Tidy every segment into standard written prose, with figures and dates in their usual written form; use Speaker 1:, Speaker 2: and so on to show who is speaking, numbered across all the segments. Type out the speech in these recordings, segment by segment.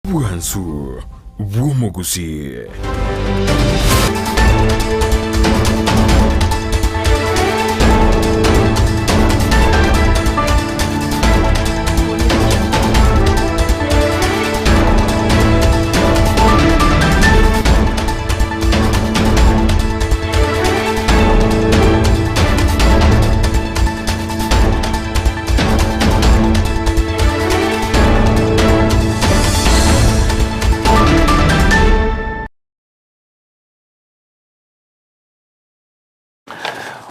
Speaker 1: Bwansu bw'omogusii.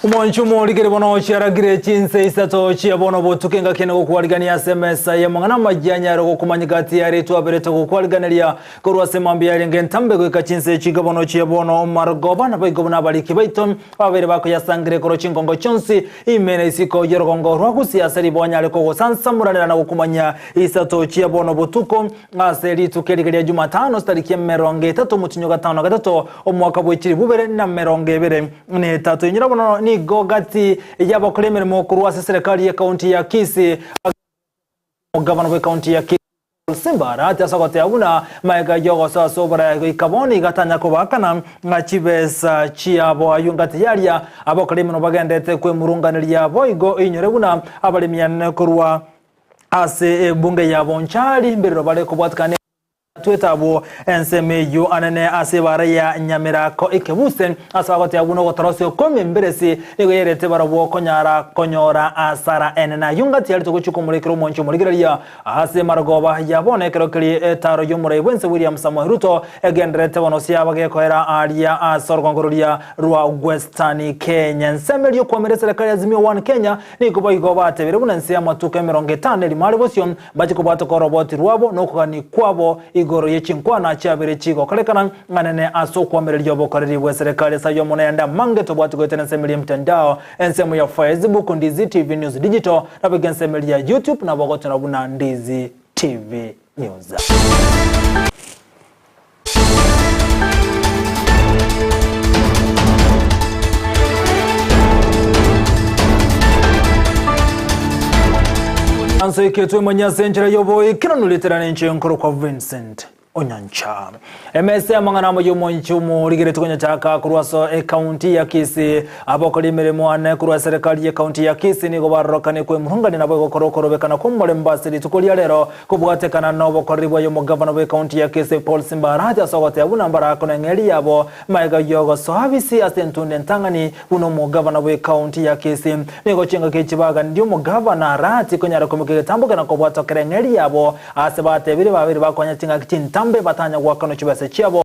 Speaker 2: Omonche omorikire bono chiaragire chinse isato chia bono botuko engaki ene gokwarigania ase emesa y'amang'ana amayia anyare gokomanyeka ati are twaberete gokwariganeria korwa ase mambia yarenge entambe goika chinse chinke bono chia bono marogoba naboigo buna abariki baito Babere bakoyasangire korwa chingongo chionsi ime na isiko y'orogongo rwa Gusii ase ribonya are kogosansamoranera na gokumanyia isato chia bono botuko ase rituko eriga ria Jumatano chitariki emerongo etato omotienyi o gatano na gatato omwaka bwe chilifu bibere na emerongo ebere na etato. Inyora bono nigo gati y'abakora emeremo korwa ase eserekari y'ekaunti ya Kisii Omogabana bw'ekaunti ya Kisii Paul Simba arati ase ogoteba buna magega y'ogosoa ase oboraai goika bono iga tanya kobaakana ng'a chibesa chiabo ayio ngati yaria abakora emenwa bagenderete kwemurunganeria boigo oinyore buna abaremi anene korwa ase ebunge ya Bonchari mbirero bare kobwatikana Twete abwo ensemo eyio anene ase ebaara ya Nyamerako ekebuse, ase bagoteba buna ogotorosia okw'ememberesi nigo yerete barabwo konyara konyora asara enene. Ayio ngati yarete gochia komorekera omwanchi omorigereria ase emarogoba ya bono ekero keria etaaro y'omorai bw'ense William Samoei Ruto egendererete bono siaba gekoera aria ase orogongo roria rwa Western Kenya. Ensemo eria okwamera eserekari ya Azimio One Kenya nigo boigo batebire buna ense y'amatuko emerongo etano erimo are bosio Mbache kobwatoka oroboti rwabo na okogania kwabo igoro ye chinkwana chiabeire chigokorekana ng'a nene ase okwomereria obokoreri bw'eserekari ase ayio mono yande amange tobwati goetera ensemo eria emtandao, ensemo ya Facebook, Ndizi TV News Digital, naboigo ensemo eria ya YouTube nabo ogotonora buna Ndizi TV News. Anso eketwe manya ase enchera y'oboikeranu ritera nenche nkorokwa Vincent Onyancha. Emesa y'amang'ana amo y'omonche omorigereti konyachaka korwa ase ekaunti ya Kisii abakora emeremo ane korwa eserekari y'ekaunti ya Kisii nigo barorokane kwemurungania nabo egokora okorobekana kw'omorembe ase rituko ria rero Kobwatekana nobokoreri bwaye omogavana bw'ekaunti ya Kisii Paul Simba Arati ase ogoteba buna mbarakone eng'eria yabo magega y'ogosoa bisi ase entunda entang'ani buna omogavana bw'ekaunti ya Kisii. Nigo chingaki echi baganirie omogavana Arati konyara komeka egetambo kena kobwatokera eng'eria yabo ase batebire babeire bakonya chingaki chintambe batanya goakanwa chibesa chiabo.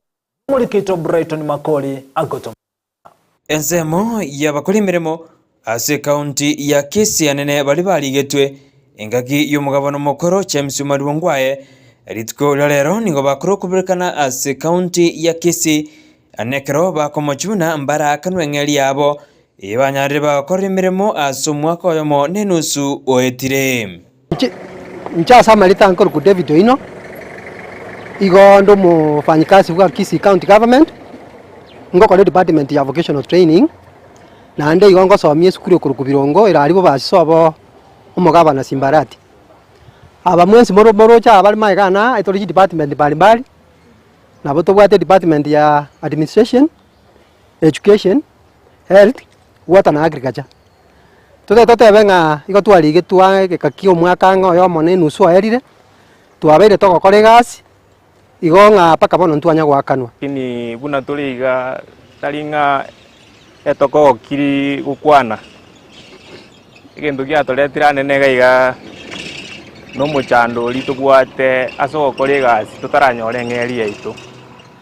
Speaker 2: Omorikito Brighton Makori agotoma.
Speaker 3: Ensemo y'abakora emeremo ase ekaunti ya Kisii anene baria barigetwe engaki y'omogabana omokoro James Omari Ongwae rituko ria rero nigo bakora okoberekana ase ekaunti ya Kisii ane ekero bakomochia buna mbaraakanwe eng'eria yabo eye banyarire bagokora emeremo ase omwaka oyomo na enusu oetire.
Speaker 4: Inche ase amarita nkorokwa David Oino, igo nde omofanyikazi bwa Kisii County Government, ngokora edepartment ya vocational training, naende igo ngosomia esukuru ekorokwa Birongo ere aria bobasi sobo omogabana Simbarati. Aba mwensi moro moroche aba bare magega ane aa, etore chidepartment mbalimbali, nabo tobwate edepartment ya administration, education, health, water na agriculture. Tote totebe ng'a igo twarigetwe ang'e egeka kia omwaka ang'e oyomo na enusu oerire, twabeire togokora egasi, igo ng'a mpaka bono ntwanya goakanwa.
Speaker 5: Lakini buna tore iga tari ng'a etokogokiri gokwana, egento giatoretire anene iga iga na omochando oria tobwate ase ogokora egasi totaranyora eng'eria yaito.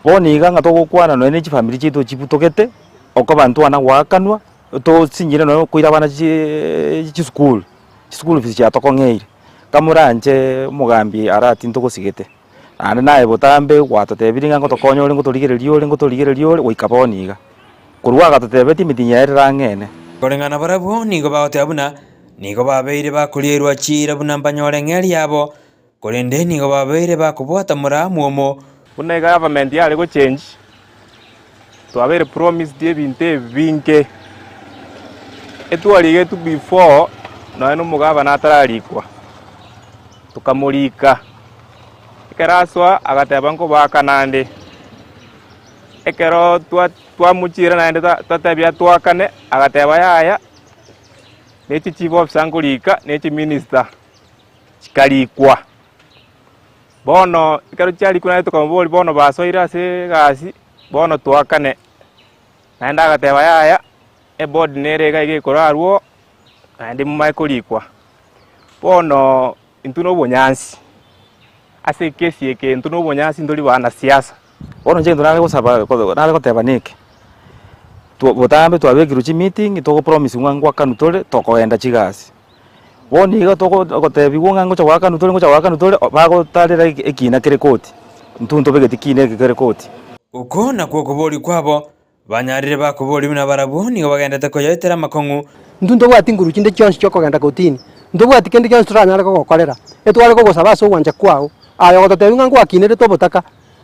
Speaker 6: Bono iga ng'a togokwana nonye ne chifamiri chiaito chibutogete, okoba ntwana goakanwa. Tosinyire nonya koira abana chisukuru, chisukuru fees chiatokong'eire, kamoranche omogambi arati ntogosigete, naende naye botambe gwatotebirie ng'a ngotokonya ore ngotorigereria ore ngotorigereria ore goika bono iga. Korwa agatotebetie emitinyi yaye rero ang'e ene.
Speaker 3: Koreng'ana barabwo nigo bagoteba buna nigo babeire bakorierwa chiira buna mbanyore eng'eria yabo, korende nigo babeire bakobwata moramwomo.
Speaker 5: Buna egovernment yare gochange, twabeire promised ebinto ebinge, etwarigetwe before nonya na omogabana atararikwa, tokamorika. Ekero asoa agateba nkobaaka naende. Ekero twamochiera naende twatebia twakane, agateba yaya, ne chichief officer nkorika, ne chiminister chikarikwa. Bono ekero chiarikwa naende tokamoboria bono basoire ase egasi, bono twakane. Naende agateba yaya, eboard nere iga iga ekorarwo, naende momanye korikwa. Bono intwe na obonyansi, ase ekesi eke intwe na obonyansi ntori banasiasa.
Speaker 6: Bono inche egento nare gosaba nare goteba neke, botambe twabekirwe chimeeting togopromise ng'a ngwakanwa tore tokogenda chigasi. Bono iga togotebiwa ng'a ngocha goakanwa tore ngocha goakanwa tore bagotarera ekina kere koti, intwe ntobegeti kina eke kere koti.
Speaker 3: Oko nakwo okoboria kwabo, Banyarire bakoboria buna barabwo nigo bagendete koyoetera amakong'u.
Speaker 4: Intwe ntobwati nguru chinde chionsi chi'okogenda kotini, ntobwati kende gionsi toranyare gogokorera, etware kogosaba ase ogwancha kwao. Aye ogototebia ng'a ngwakinerete obotaka,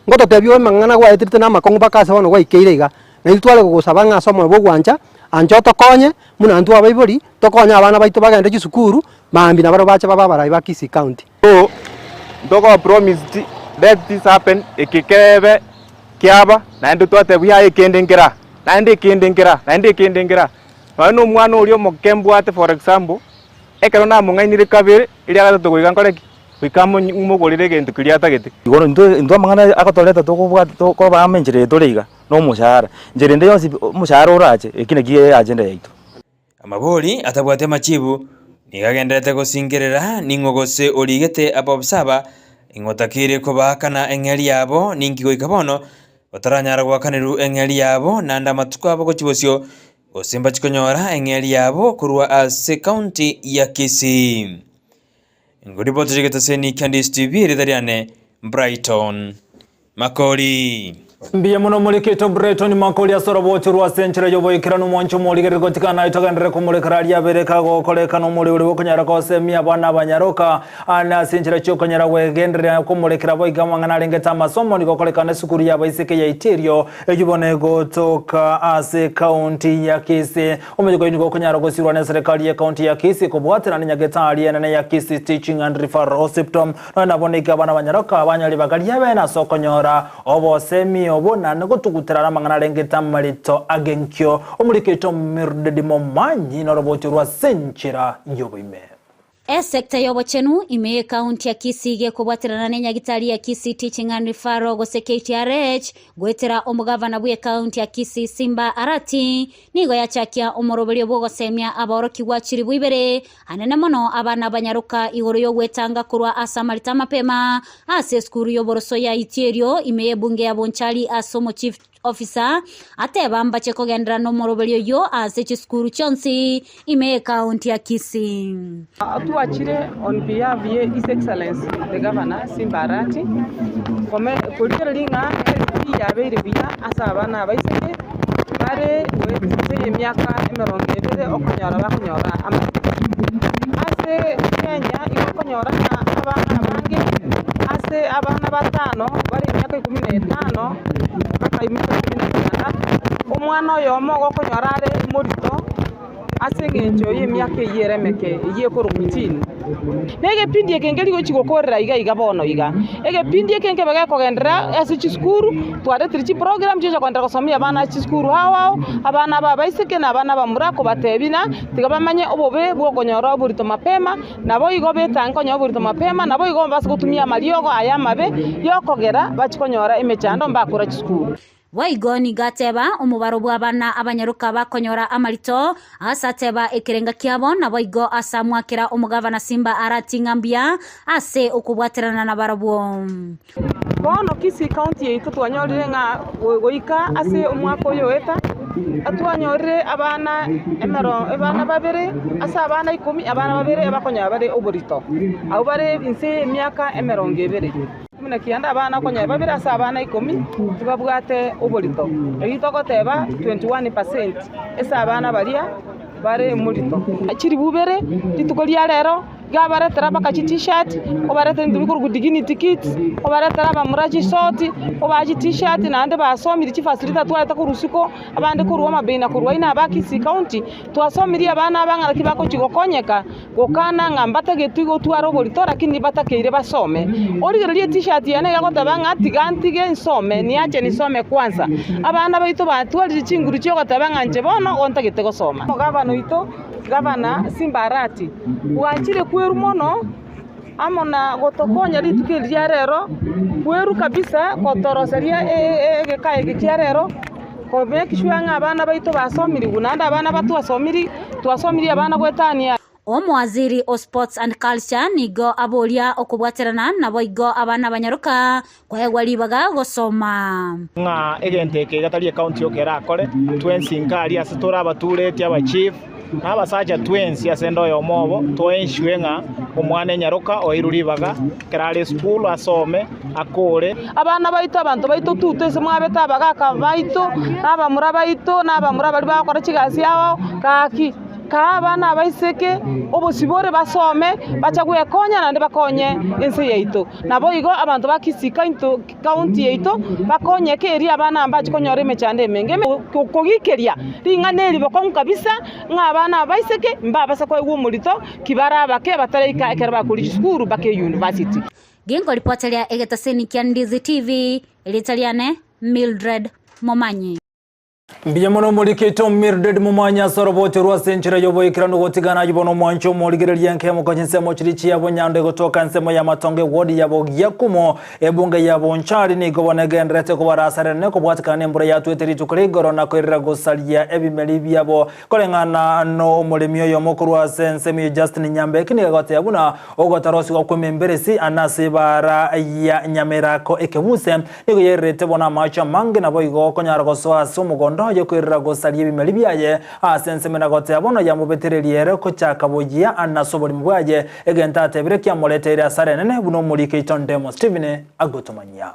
Speaker 4: ngototebia obe amang'ana gwaeterete namakong'u mpaka ase bono gwaikeire iga. Na intwe tware kogosaba ng'a ase omoyo bw'ogwancha, ancha otokonye, buna intwe abaibori, tokonye abana baito bagende chisukuru, mambia nabarabwo bache babe abarai ba Kisii County.
Speaker 5: So, ntokoba promised, let this happen, eke kebe kiaba, naende twatebwa yaya ekende nkera, naende ekende nkera, naende ekende nkera. Nonye na omwana oria omoke mbwate for example, ekero namong'ainire kabere, eria gatato goika nkore ki? Goika mogorere egento keria atagete.
Speaker 6: Igoro intwe intwe amang'ana agotoreta tokobwata tokoba amo enchera eye tore iga, na omoshahara. Enchera ende yonsi pi omoshahara orache, eki naki eagenda yaito.
Speaker 3: Amabori atabwati amachibu nigo agendererete gosingerera ning'o gose origete abobisa aba, ing'o otakeire kobaakana eng'eria yabo, ninki goika bono bataranyara goakanerwa eng'eria yabo, naende amatuko abo gochia bosio, gose mbachie konyora eng'eria yabo korwa ase county ya Kisii. Ngoribotire egetaseni kia Ndisi TV, erieta riane Brighton Makori.
Speaker 2: Mbuya mono morikito Brighton Makori ase orobocho rwa ase enchera y'oboikeranu omwancho omorigereri gotika naye togenderere komorekera aria abere kagokorekana omorero oria bw'okonyara gosemia abana abanyaroka ane ase enchera chi'okonyara gwegendereria komorekera boigo amang'ana arengete amasomo nigo okorekana esukuru y'abaiseke ya Itirio eyio bono egotoka ase ekaunti ya Kisii. Omoyega oyio nigo okonyara gosirwa neserekari y'ekaunti ya Kisii kobwaterana nenyagetari enene ya Kisii Teaching and Referral Hospital. Nonya nabo nigo abana abanyaroka banyora ribaga riabeene ase okonyora obosemi obo naende gotuguterana amang'ana arengete amarito agenkio. Omoriki oito Mildred Momanyi norobocho rwa ase enchera y'oboime.
Speaker 7: Esecta y'obochenu ime y'ecounty ya Kisii gekobwaterana nenyagitari ya Kisii Teaching and Referral gose KTRH goetera omogavana bw'ecounty ya Kisii Simba Arati nigo yachakia omoroberio bw'ogosemia abaorokigwa chiribu ibere anene mono abana abanyaroka igoro y'ogwetanga korwa ase amarita amapema ase esukuru y'oboroso ya Itierio ime y'ebunge ya Bonchari ase omochief Officer ateba mbache kogenderera nomoroberio oyio ase chisukuru chionsi ime y'ecounty ya Kisii.
Speaker 8: Twachire on behalf ye His Excellency the Governor Simba Arati kome korigereria ng'a LP yabeire buya ase abana abaiseke bare goetisia emiaka emerongo ebere okonyora bakonyora amatuko. Ase Kenya igo okonyora ng'a abana abange ase abana batano bare emiaka ikomi na etano mpaka emiaka ikomi na kianda, omwana oyomo igo okonyora are morito ase eng'encho y'emiaka eyio ere emeke, eyio ekorokwa teen. Na egepindi eke nkeri gochi gokorera iga iga bono iga, egepindi eke nkebe gekogenderera ase chisukuru, twaretire chiprogram chigocha kogenderera gosomia abana ase chisukuru ao ao, abana aba abaiseke na abana abamura kobatebia ng'a tiga bamanye obobe bwa okonyora oborito mapema, Naboigo betange konyora oborito mapema, naboigo mbase gotumia amariogo aya amabe y'okogera bachie konyora emechando mbakora chisukuru.
Speaker 7: Boigo nigo ateba, Omobaro bw'abana abanyaroka bakonyora amarito, ase ateba ekerenga kiabo, naboigo ase amwakera omogavana Simba Arati ng'a mbuya ase okobwaterana nabarabwo.
Speaker 8: Bono Kisii County yaito twanyorire ng'a goika ase omwaka oyo oeta, twanyorire abana emero abana babere ase abana ikomi, abana babere abakonyora bare oborito, abwo bare inse ya emiaka emerongo ebere. Ikomi na kianda abana okonyora babere ase abana ikomi tibabwate oborito, eyio togoteba 21 percent ase abana baria bare morito. Chiribu ibere rituko ria rero. Iga abaretera mpaka chi t-shirt, obaretera ebinto bikorokwa dignity kits, obaretera abamura chisoti, obaa chi t-shirt naende basomire chifacility twareta korwa isiko, abande korwa Homa Bay na korwa aye na aba Kisii county, twasomirie abana aba ng'a naki bagochi gokonyeka, gokana ng'a mbatageti gotwara oborito lakini batakeire basome. Origererie e-t-shirt yane iga egoteba ng'a tiga ntige nsome, niache nisome kwanza. Abana baito batwarire chinguru chia ogoteba ng'a inche bono igo ntagete gosoma. Omogabana oito. Gavana Simba Arati, bwanchire kwerwa mono amo na gotokonya rituko eri ria rero, kwerwa kabisa kotoroseria egeka eke kia rero, ko make sure ng'a abana baito basomirigwe naende abana batwasomiri, twasomirie abana goetania.
Speaker 7: Omowaziri o Sports and Culture nigo aboria okobwaterana naboigo abana abanyaroka koegwa ribaga gosoma.
Speaker 9: Ng'a egento eke iga tari ecounty yoka erakore, twensi nka aria ase tore abatureti, abachief, na abasacha twensi ase ende oyomo obo, to ensure ng'a omwana enyaroka oeirwe ribaga ekero are esukuru asome, akore.
Speaker 8: Abana baito, abanto baito tutwe ase mwabete abagaka baito, na abamura baito, na abamura baria bagokora chigasi ao, gaki. Kaa abana abaiseke obosibore basome, bacha gwekonya naende bakonye ense yaito. Naboigo abanto ba Kisii County yaito bakonyeke erio abana aba mbache konyora emechando emenge. Kogikeria ring'ana eri bokong'u kabisa ng'a abana abaiseke mbabasa koegwa omorito ki bare abake bataraika ekero bakoria chisukuru mpaka eyunivasiti.
Speaker 7: Ginkoripoteria egetaseni kia Ndizi TV, erieta riane Mildred Momanyi.
Speaker 2: Mbuya mono omorikito Mildred Momanyi ase orobote rwa ase enchera y'oboikeranu gotigana ayio bono omwancho omorigereria enkemo konya ensemo chiria chiabo nyando egotoka ensemo y'amatongo ewodi yabo Giakumo ebunge ya Bonchari nigo bono egendererete kobarasarerane kobwatekana nembura yatwete rituko ria igoro na koirera gosaria ebimeri biabo koreng'ana nomoremi oyomo korwa ase ensemo eyio Justin Nyambeki nigo agoteba buna ogotarosigwa kw'ememberesi ane ase ebaara ya Nyamerako ekebuse Nigo yairerete bono amaache amange, naboigo okonyara gosoa ase omogondo oye koirera gosaria ebimeri biaye ase ensemo na goteba bono yamobetererie ere gochaka boyia ase oborimo bwaye, egento atebire kiamoreteire asara enene buna omoriki oito Ndemo Stephen agotomanyia.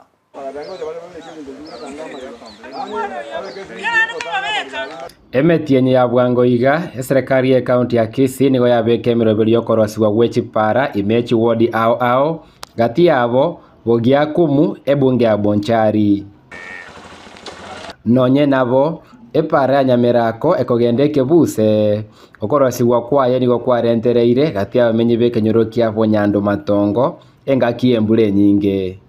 Speaker 10: Emetienyi ya bwango iga, eserekari y'ecounty ya Kisii nigo yabeka emeroberio y'okorosigwa gwe chipara ime ye chiwodi ao ao, gati yabo Bogiakumu, ebunge ya Bonchari. Nonye nabo, epaara ya Nyamerako ekogenda ekebuse, okorosigwa kwaye nigo kwarentereire gati y'abamenyi b'ekenyoro kia Bonyando Matongo engaki y'embura enyinge.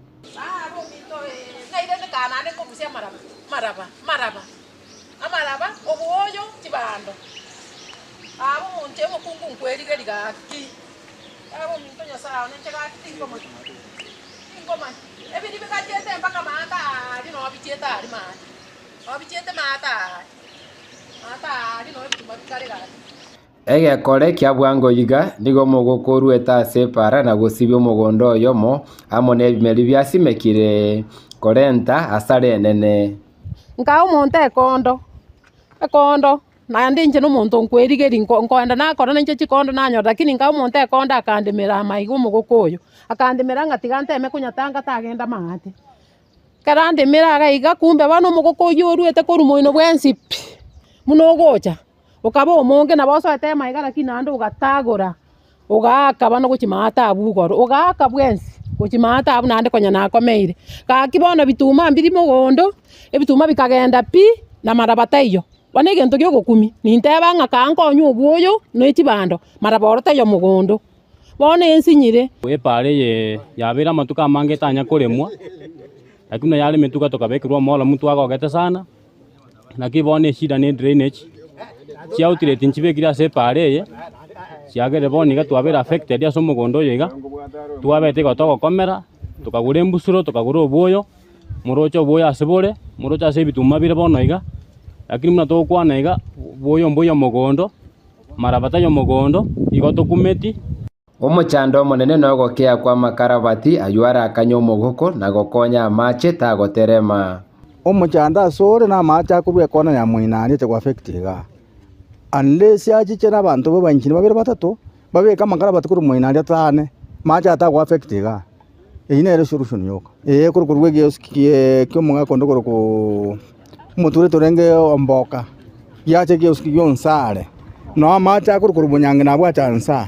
Speaker 10: Egekore kia bwango iga nigo omogoko oruete ase epaara na gosibia omogondo oyomo amo nebimeri biasimekire, korenta asara enene.
Speaker 11: Nkaa omonto ekondo, ekondo. Naende inche nomonto nkwerigeria nko nkoenda nakora nainche chikondo nanyora lakini nkae omonto ekondo akandemera amaiga omogoko oyo, akandemera ng'a tiga nteme konyatanga tagenda maate. Ekero andemera iga iga kumbe bono omogoko oywo oruete korwa moino bwensi pi, buna ogocha, okaba omonge nabo osoete amaiga lakini naende ogatagora. Ogaaka bono gochia maate abwo igoro, ogaaka bwensi gochia maate abwo naende konya nakomeire. Gaki bono bituma mbiri mogondo, ebituma bikagenda pi, na maraba taiyo. Bono egento kia ogokumia, ninteba ng'a kaa nkonywe obwoyo na chibando, maraba oro taiyo mogondo. Bono ensinyire.
Speaker 12: Epaara eye yabeire amatuko amange etanya koremwa, lakini buna yaremetwe iga tokabekerwa omoromu twagogete sana. Naki bono eshida ne drainage, chiaoutlet nchibekire ase epaara eye, chiagerire bono iga twabeire affected ase omogondo oyo iga, twabete igo togokomera, tokagora embusuro, tokagora obwoyo, moroche obwoyo ase bore, moroche ase ebituma bire bono iga, lakini buna togokwana iga, obwoyo mboiyo mogondo, maraba taiyo mogondo, igo tokumeti.
Speaker 10: Omochando omonene nogokea kw'amakarabati ayio arakanye omogoko na gokonya amache tagoterema.
Speaker 13: Omochando asore namache akorwa ekona ya moino aria acha goaffect igaa. Unless achiche na abanto babainchini babere batato, babeke amakarabati korwa moino aria atane, mache aya tagoaffect igaa. Eyio nere solution yoka. Eeh korwa korwa egiosi kie kia omogaka onde korokwa omotureti orenge omboka, giacha egiosi gionsi are, noo amache akorwa korwa bonyangi nabwo acha nsaa.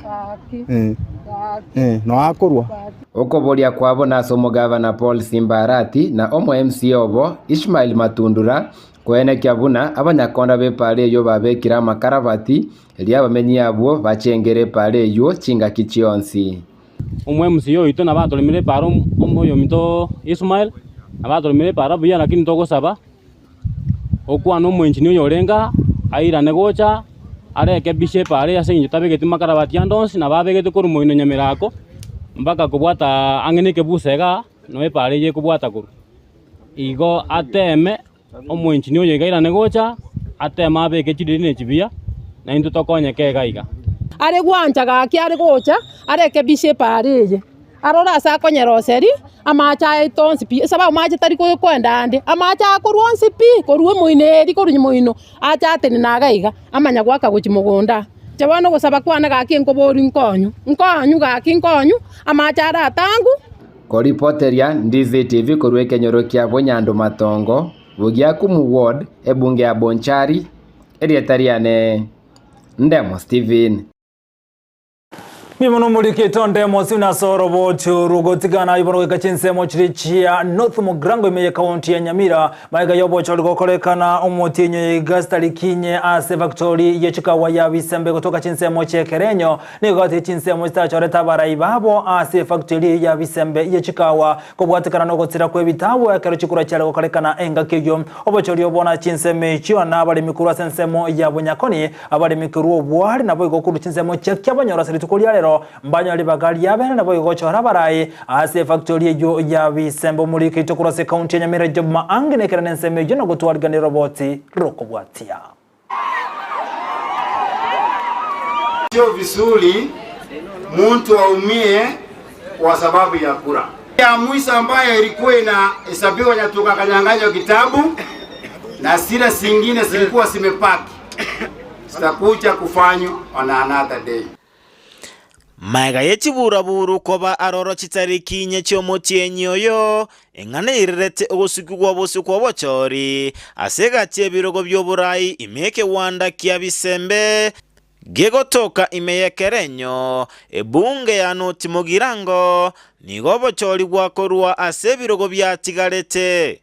Speaker 13: Eh, no akorwa.
Speaker 10: Okoboria kwabo nase omogavana Paul Simba Arati na omo MCA obo Ishmael Matundura koenekia buna abanyakonda b'epaara eyio babekire amakarabati erio abamenyi abwo bachengere epaara eyio chingaki chionsi.
Speaker 12: Omo MCA oito nabo atoremire epaara oyominto Ismael nabo atoremire epaara buya lakini togosaba okwane omoengineer oyo orenge aa airane gocha arekebishe epaara eye ase eng'encho tabegeti makarabati ande onsi nabo abegete korwa moino Nyamerako mpaka kobwata ang'e na ekebusa igaa noo epaara eye ekobwata korwa. Igo ateme omoengineer oyo iga airane gocha ateme abeke chidrainage buya naintwe tokonyeke iga iga.
Speaker 11: Are gwancha gaki are gocha arekebishe epaara eye. Arore ase akonyeroseria amache aito onsi pi, esababu amache tari koenda ande, amache akorwa onsi pi, korwa emoino eria korwa moino, ache atenene iga iga, amanya goaka gochia mogondo aa. Inche bono ogosaba kwane gaki nkoboria nkonywe, nkonywe gaki nkonywe, amache aratangu.
Speaker 10: Koripoteria Ndizi TV korwa ekenyoro kia Bonyandu Matongo, Bogiakumu Ward, ebunge ya Bonchari, erieta riane Ndemo Stephen.
Speaker 2: Mimono omorikito onde mosio nase oroboti oru gotigana ayio bono goika chinsemo chiria chia North Mugirango ime ye county ya Nyamira magega y'obochori gokorekana omotienyi oyo iga chitariki inye ase factory ye chikawa ya Bisembe gotoka chinsemo chia Ekerenyo nigo gati chinsemo chitachorete abarai babo ase factory eyio ya Bisembe ye chikawa kobwatekana nogotira kw'ebitabu ekero chikura chiare gokorekana engaki eyio obochori obo na chinsemo echio na abaremi korwa ase ensemo ya Bonyakoni Abaremi korwa obware naboigo korwa chinsemo chia kiabanyoro ase rituko ria rero, mbanyore ribaga riabere naboigo gochora abarai ase efactori eyio ya Bisembe omoriko oito korwa ase ekaunti ya Nyamira Job Maangi nekere nensemo eyio na gotwarigania roboti rokobwatia.
Speaker 14: Sio vizuri muntu aumie kwa sababu ya kura ya mwisho ambayo ilikuwa inahesabiwa Nyatuka akanyang'anywa kitabu na zile zingine zilikuwa zimepaki zitakuja kufanywa on another day.
Speaker 15: Magega ye chiburaburu koba aroro chitariki inye chi'omotienyi oyo, eng'ana eirerete ogosukigwa bosio kw'obochori ase egati y'ebirogo bi'oborai ime y'ekegwanda kia Bisembe, Gegotoka ime y'ekerenyo, ebunge ya North Mugirango, nigo obochori bwakorwa ase ebirogo biatigarete.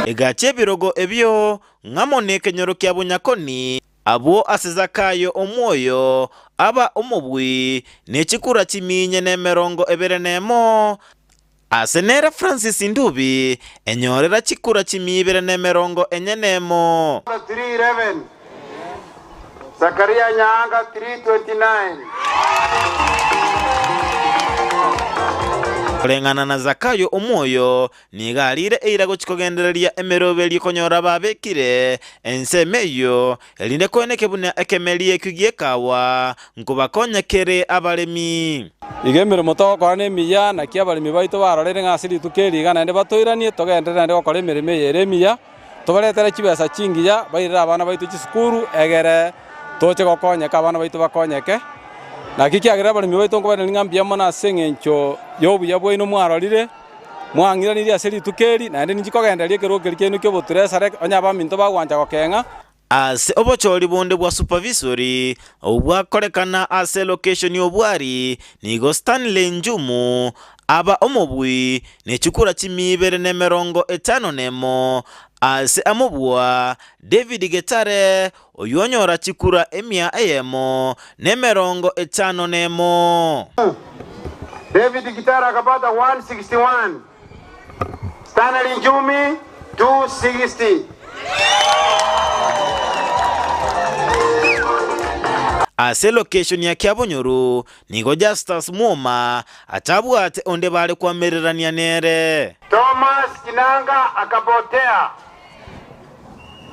Speaker 15: Egacha ebirogo ebio ng'amo nekenyoro kia Bonyakoni, abwo ase Zakayo omwoyo aba omobui, ne chikura chiminye nemerongo ebere nemo, Ase nere Francis Ndubi, enyorera chikura chimia ibere na emerongo enye nemo.
Speaker 14: 311, Zakaria Nyaanga 329.
Speaker 15: Koreng'ana na Zakayo omwoyo, nigo ariire eira gochia kogendereria emeroberio konyora babekire ensemo eyio, erinde koeneke buna ekemeri ekio gi'ekawa nkobakonya kere abaremi.
Speaker 16: Iga emeremo togokora nemiya, naki abaremi baito baroreire ng'a ase rituko eri iga naende batoiranie, togenderere naende gokora emeremo eye ere emiya, tobaretere chibesa chingiya, bairere abana baito chisukuru, egere toche gokonyeka abana baito bakonyeke. Naki ekiagera abaremi baito nkobairaneria ng'a mbuya mono ase eng'encho y'obuya bwaino mwarorire, mwang'iranirie ase rituko eri, naende ninchi kogendereria ekerogo keria kiaino ki'oboturesare, onye abaminto bagwancha gokeng'a.
Speaker 15: Ase obochori bonde bwa supervisory obwakorekana ase location y'Obwari, nigo Stanley Njumu aba omobui ne chikura chimia ibere na emerongo etano nemo ase amobua David Getare oyio onyora chikura emia eyemo na emerongo etano nemo.
Speaker 14: David Gitare akapata 161. Stanley Njumi 260.
Speaker 15: Ase location ya Kiabonyoru nigo Justus Mwoma atabwate onde bare koamererania nere.
Speaker 14: Thomas Kinanga akapotea.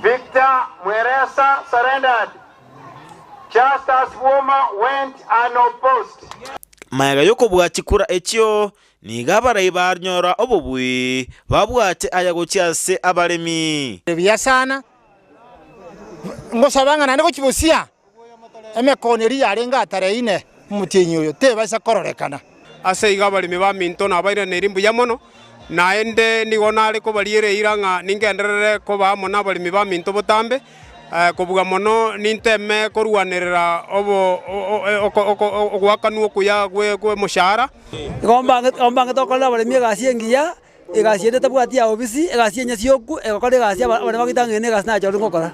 Speaker 14: Victor Mweresa surrendered. Justus Mwoma went unopposed.
Speaker 15: Magega y'okobua chikura echio, Nigo abarai banyora obobui, babwate aya gochia ase abaremi.
Speaker 17: Buya sana, ngosaba ng'a naende gochia bosia emekono eria yarenge atareine omotienyi oyo tebaisa kororekana.
Speaker 18: Ase igo abaremi baminto nabairanerie mbuya mono, naende nigo nare kobariera eira ng'a ningenderere koba amo nabaremi baminto botambe. Kobua mono ninteme korwanerera ogoakanwa okuya kw'omoshahara.
Speaker 19: Igo mbangete gokorera abaremi egasi engiya, egasi ende etabwati ya obisi, egasi enyesioku, egokora egasi abaremi bagoita ng'a eye negasi nachorire gokora,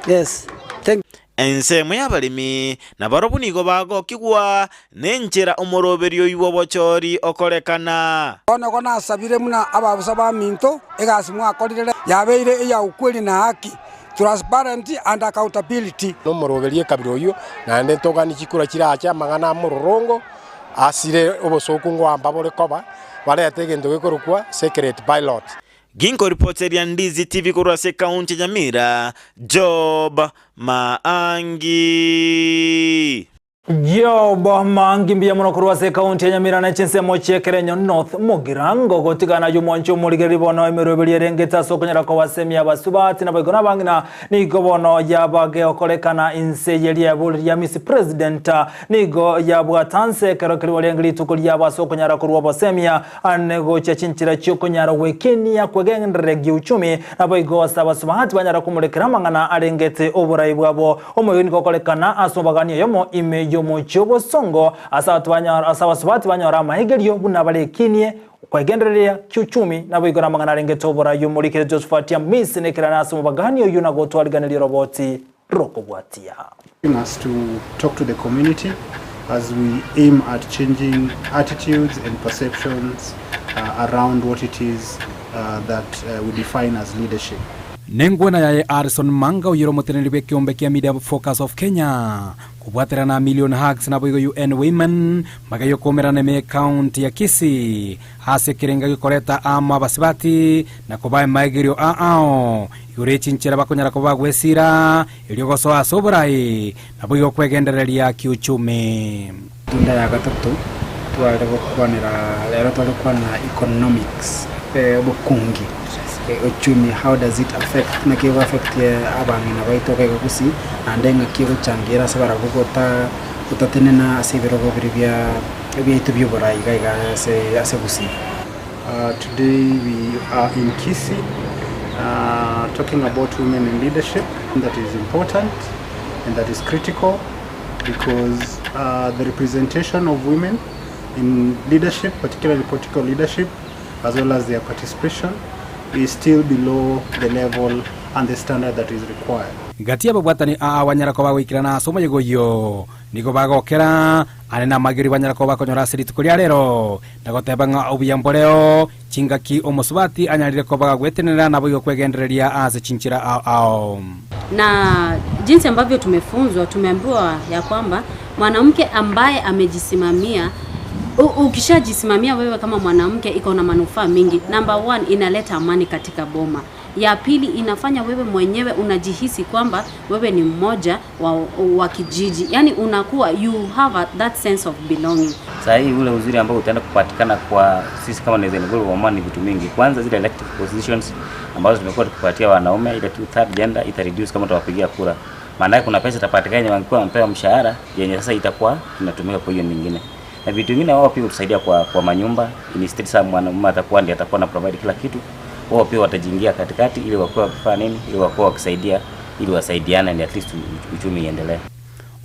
Speaker 19: yes, thank you.
Speaker 15: Ensemo y'abaremi nabarobwo nigo bagokigwa nenchera omoroberio oyio bw'obochori okorekana.
Speaker 20: Bono igo nasabire buna ababusa baminto, egasi mwakorire yabeire eya ukweli na haki, transparency and accountability.
Speaker 21: Nomoroberio ekabira oyio, naende ntoganie chikura chirache amang'ana amororongo asire obosooku ngoamba bore koba, barete egento gekorokwa secret ballot.
Speaker 15: Ginkoripoteria Ndizi TV korwa ase ekaunti ya Nyamira, Job Maangi.
Speaker 2: Job Maangi mbuya mono korwa ase ekaunti ya Nyamira na chinsemo chi'Ekerenyo North Mugirango gotigana ayio mwanche omorigereri bono emeroberi erengete ase okonyara kobasemia abasubati naboigo nabang'ina nigo bono yabageokorekana inse ye riebori ria Miss President nigo yabwata nse ekero keria renge rituko riabo ase okonyara korwa obosemia Ane gochia chinchera chi'okonyara gwekenia kwegenderere gi'uchumi, naboigo ase abasubati banyara komorekera amang'ana arengete oborai bwabo. Omoyio nigo okorekana ase omobagani oyomo ime y'omochie obosongo, ase abasubati banyora amaegerio buna barekinie kwegendereria ki'uchumi, naboigo namang'ana arengete oborai. Omorikire Josephat Amisi nekerane ase omobagani oyio na gotwariganeria oroboti rokobwatia.
Speaker 22: Us to talk to the community as we aim at changing attitudes and perceptions uh, around what it is uh, that uh, we define as leadership.
Speaker 23: Nengwena yaye Harrison Manga oyore omoteneneri bw'ekeombe kia Media Focus of Kenya kobwaterana na Million Hugs naboigo UN Women magaiyo koumerana ime y'ecounty ya Kisii ase ekerenga gikoreta amo abasibati na kobaa emaegerio ao igoro ye chinchera bakonyara koba bagwesira Erio gosoa ase oborai, naboigo kwegendereria kiuchumi.
Speaker 24: Tunda ya gatato tware gokwanera rero tware gokwana economics, obokungi, uchumi how does it affect naki ego affect abang'ina baito iga iga gusii naende ng'aki egochangira ase barabwo gota gotatenena ase ebirogo biria bia biaito bia oborai iga iga ase ase gusii.
Speaker 22: Today we are in Kisii talking about women in leadership that is important and that is critical because the representation of women in leadership, particularly political leadership, as well as their participation, is still below the level and the standard that is required.
Speaker 23: Gati y'ababwatani aa banyara koba goikerana ase omoyega oyio, nigo bagokera ane namageri banyara koba bakonyora ase rituko ria rero, na goteba ng'a obuya mboreo, chingaki omosubati anyarire koba gagwetenenera naboigo kwegendereria ase chinchera ao ao.
Speaker 25: Na jinsi ambavyo tumefunzwa, tumeambiwa ya kwamba mwanamke ambaye amejisimamia, ukishajisimamia wewe kama mwanamke iko na manufaa mingi. Number one, inaleta amani katika boma. Ya pili, inafanya wewe mwenyewe unajihisi kwamba wewe ni mmoja wa, wa kijiji, yaani unakuwa you have a, that sense of belonging.
Speaker 26: Saa hii ule uzuri ambao utaenda kupatikana kwa sisi kama Nation Group wa ni vitu mingi. Kwanza zile elective positions ambazo tumekuwa tukipatia wanaume, ile two third gender ita reduce kama tutawapigia kura. Maana yake kuna pesa itapatikana yenye wangekuwa wamepewa mshahara yenye sasa itakuwa inatumika kwa hiyo nyingine. Na vitu vingine wao pia hutusaidia kwa, kwa manyumba. Instead sasa mwanamume atakuwa ndiye atakuwa na provide kila kitu, wao pia watajiingia katikati ili wakuwa wakifanya nini, ili wakuwa wakisaidia, ili wasaidiane ni at least uchumi iendelee.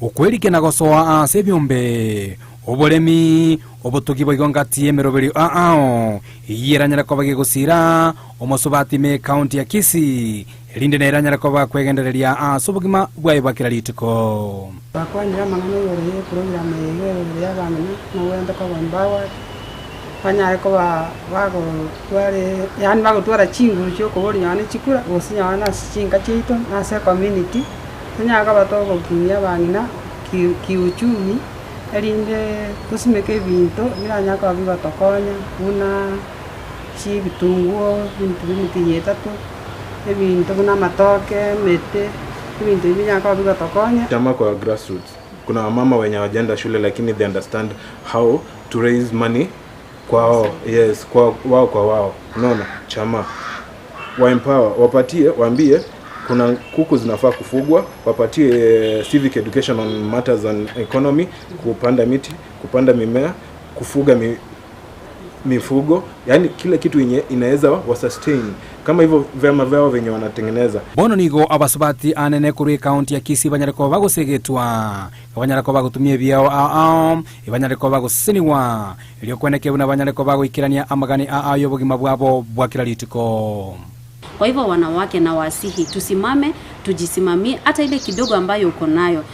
Speaker 23: Okwerikia na gosoa ase ebiombe, oboremi, obotugi boigo ngati y'emeroberio ao, eyio eranyare koba gegosira omosubati ime y'ecounty ya Kisii, erinde nere anyare koba kwegendereria ase obogima bwaye bwa kera rituko.
Speaker 27: Bakwanire amang'ana igoro y'eprogram eye iga igoro y'abang'ina nogwente koba empowered, banyare koba bagotware yaani bagotwara chinguru chia okoboria nonye ne chikura gose nonye na ase chinka chiaito na ase ecommunity, tonyare koba togokinia abang'ina ki kiuchumi, erinde tosimeke ebinto biranyare koba bigotokonya buna chibitunguo, ebinto bia emetienyi etato, ebinto buna amatoke, emete, ebinto ebi binyare koba bigotokonya.
Speaker 28: Chama kwa grassroots. Kuna wamama wenye hawajaenda shule lakini they understand how to raise money kwao, yes, kwa wao kwa wao. Unaona, chama wa empower, wapatie, waambie kuna kuku zinafaa kufugwa, wapatie civic education on matters on economy, kupanda miti, kupanda mimea, kufuga mifugo, yani kila kitu yenye inaweza wa sustain. kama hivyo vyama vyao venye wanatengeneza.
Speaker 23: Bono nigo abasubati anene korwa ekaunti ya Kisii banyare koba bagosegetwa, banyare koba bagotumia ebiao ao ao, ebanyare koba bagosesenigwa, erio kweneke buna banyare koba bagoikerania amagani ao ao y'obogima bwabo bwa kera rituko.
Speaker 25: Kwa hivyo wanawake na wasihi tusimame, tujisimamie, hata ile kidogo ambayo uko nayo,